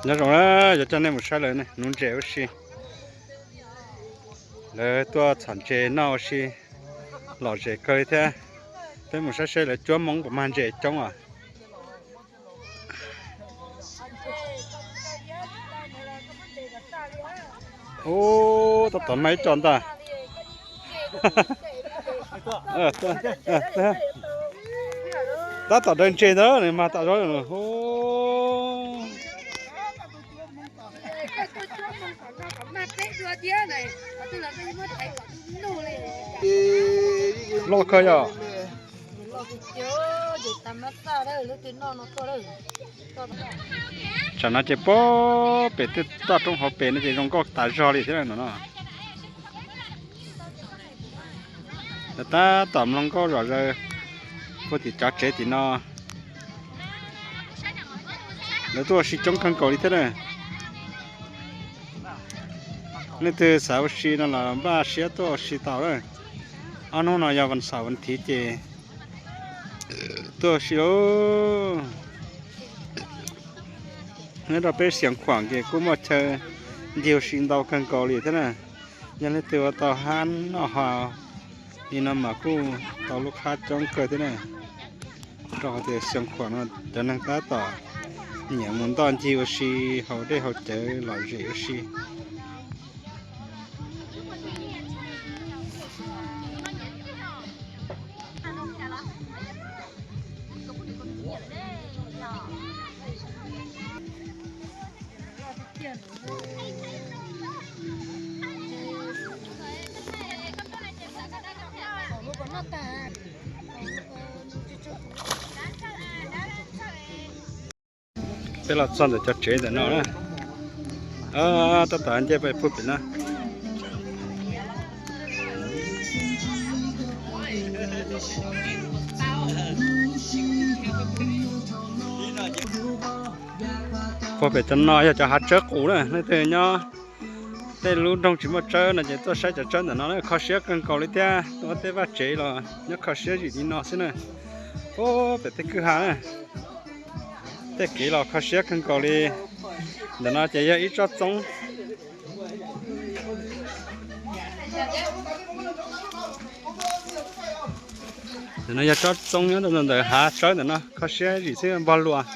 Nyob zoo na, yuav coj nej mus saib lawv nuv ntses ua si. Lawv tuaj txhom ntses noj ua si, lom zem kawg li thiab. Peb mus saib seb lawv cuab Hmoob puas mag ntses coob os. Ub, tab tom mag ib co ntag. Tab tom daws ntses ntag, nws mag tas zog. Loj kawg yog. Tsam no ces puag pem tej toj roob hauv pes no ces zoo nkauj tas zog li thiab no. Lawv tab tom mloog nkauj zom zaws puag tim cov tsev tim no. Lawv tuaj ua si coob kawg nkaus li thiab na. Leej twg xav ua si no los npaj siab tuaj ua si tau lawm. Ob hnub no yog vas xaum vas thiv ces tuaj ua si lauj. Nyob rau peb Xeev Khuam ces kuj muaj chaw ncig ua si ntau kawg nkaus li thiab na. Yog leej twg ua tau hab noj haus li no mas kuj tau lub qhab coob kawg thiab na. Rau qhov tias Xeev Khuam no cov neeg tab tom nyiam mus ntoj ncig ua si, haus dej haus cawv lom zem ua si. Peb los txog ntawm cov tsev ntawm no na. Tab tom nce pem puag pem na. Puag pem cov no yog cov hav tsawb qus na, leej twg nyob tej lub nroog tsis muaj tsawb no ces tuaj saib cov tsawb ntawm no na, kho siab kawg nkaus li thiab. Tuaj tej vaj tsev los nyob kho siab zim li no xwb na. Puag pem tej kwj ha na, tej kev los kho siab kawg nkaus li. Ntawm no ces yog ib tsob txoob. Ntawm no yog tsob txoob nyob rau ntawm hav tsawb ntawm no, kho siab zim xwb npog luas.